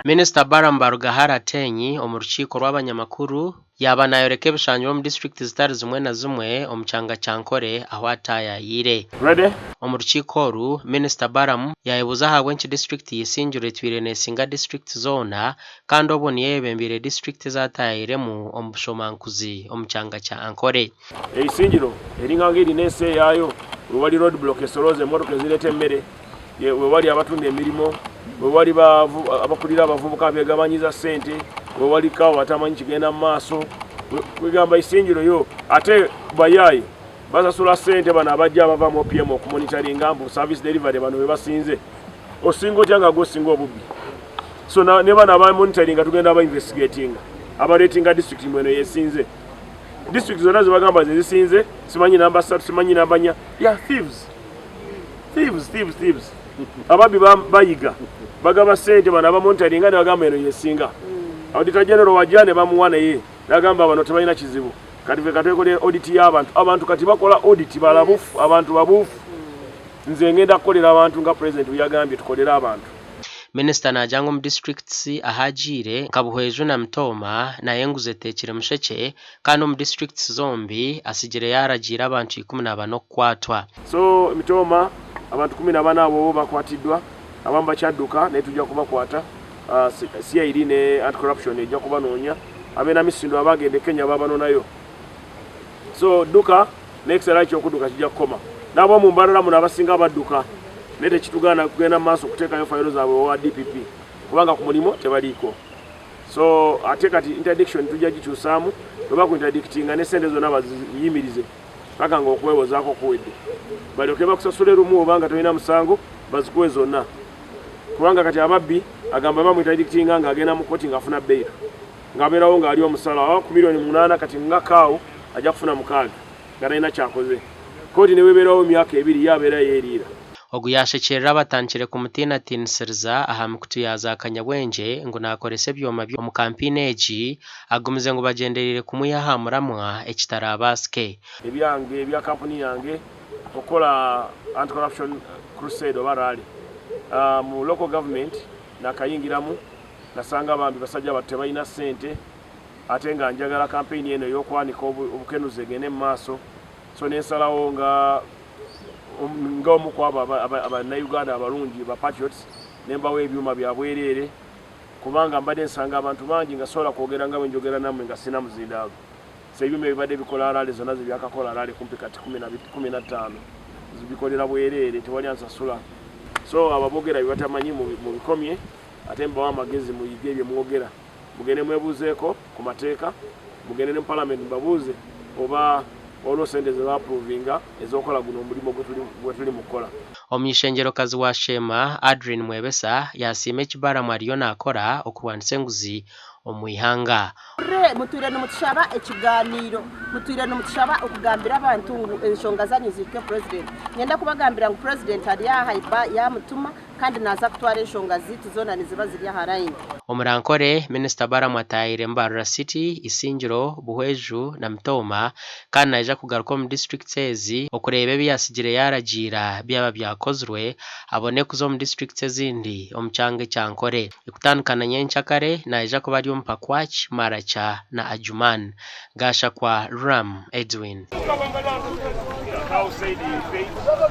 Minisita Balaam Barugahara Ateenyi omu rukiiko rw'abanyamakuru yaaba naayoreka ebishangirwe omu disiturikiti zitari zimwe na zimwe omu kyanga kya Nkore ahu ataayaayire. Ready? Omu rukiiko oru, Minisita Balaam yaayebuuza ahabw'enki disiturikiti ya Isingiro etwire neesinga disiturikiti zoona kandi obwo niyo eyebembeire disiturikiti ezi ataayaayiremu omu bushomankuzi omu kyanga kya Ankore. Eisingiro eringa ng'erina ensi eyaayo, wewali road block esolooza emmotoka ezireeta emmere, wewali abatunda emirimo, wewali abakulira abavubuka abeegabanyiza ssente, wewali kawo atamanyi kigenda mu maaso. Kwegamba Isingiro yo ate bayaaye basasula ssente bano abajja abava mu OPM okumonitoringa mbu service delivery bano be basinze. Osinga otya nga gwosinga obubbi? So ne bano aba monitoringa tugenda ba investigatinga abaleetinga district mweno yesinze. District zonna zebagamba zezisinze, simanyi namba 3, simanyi namba 4, ya thieves. Thieves, thieves, thieves. Ababbi bayiga bagaba ssente bano aba monitoringa ne bagamba eno yesinga. Auditor General wajja ne bamuwa naye n'agamba bano tebalina kizibu. Kati ffe katwekolera audit y'abantu. Abantu kati bakola audit balabufu, abantu babuufu. Nze ngenda kukolera abantu nga President bwe yagambye tukolere abantu. Minisita naagira ngu omu disiturikiti ahu agiire nka Buhweju na Mitooma nayo enguzi eteekire mushekye kandi omu disiturikiti zombi atsigire yaaragiira abantu 14 okukwatwa. So Mitooma abantu 14 abo bo bakwatiddwa, abamu bakyadduka naye tujja kubakwata. CID ne anti-corruption ejja kubanoonya. Ab'e Namisindwa abagenda e Kenya babanonayo. So dduka n'ekiseera eky'okudduka kijja kukoma. N'ab'omu Mbarara muno abasinga badduka naye tekitugaana kugenda mu maaso okuteekayo fayiro zaabwe owa DPP kubanga ku mulimu tebaliiko. So ate kati interdiction tujja gikyusaamu, bwe bakuinterdictinga ne ssente zonna baziyimirize paka ng'okwewozaako kuwedde, balyoke bakusasule lumu oba nga tolina musango bazikuwe zonna, kubanga kati ababbi agamba bamuinterdictinga ng'agenda mu kkooti ng'afuna bail ng'abeerawo ng'ali omusala awa ku miliyoni 8, kati nga kaawo ajja kufuna 6 nga talina kyakoze. Kkooti ne bwebeerawo emyaka 2 ye abeera yeeriira. Ogu yashekyerera abatandikire kumutiinatiinisiriza aha mikutu ya zaakanyabwengye ngu naakoresa ebyoma omu kampeyini egi, agumize ngu bagyendereire kumwiha aha muramwa ekitarabaasike. Ebyange ebya kampuni yange okukola anti-corruption crusade oba rally mu local government nakayingiramu, nasanga bambi basajja battu tebalina ssente ate nga njagala kampeyini eno ey'okwanika obukenuzi egende mu maaso. So nensalawo nga omu ku abo Abannayuganda abalungi ba patriots ne mbawa ebyuma bya bwereere, kubanga mbadde nsanga abantu bangi nga sobola kwogera nga bwe njogera nammwe nga sina muzindaalo. So ebyuma ebibadde bikola rally zonna ze byakakola rally kumpi kati 15 bikolera bwereere, tewali ansasula. So ababoogera bye batamanyi mubikomye, ate mbawa amagezi muyige bye mwogera, mugende mwebuuzeeko ku mateeka, mugende ne mu parliament mbabuuze oba waliwo ssente ze baaprovinga ez'okukola guno omulimu gwe tuli mu kukola. Omuny'eishengerokazi wa Sheema, Adrine Mwebesa, yasiima eki Balaam ariyo naakora okurwanisa enguzi omu ihanga. Mutwire nimutushaba ekiganiro, mutwire nimutushaba okugambira abantu ngu enshonga zanyu zihike President. Ngenda kubagambira ngu President ari aha yamutuma kandi naza kutwara enshonga zitu zoona niziba ziri aha line. Omuri Ankore, Minisita Balaam ataayire Mbarara City, Isingiro, Buhweju na Mitooma kandi naija kugaruka omu disiturikiti ezi okureeba ebi yasigire yaaragiira byaba byakozirwe abone kuza omu disiturikiti ezindi omu kyanga ekya Ankore. Ekutandika na nyenkyakare naija kuba ari omu Pakwach, Maracha na Adjumani. Gashakwa Ram Edwin. How said he paid because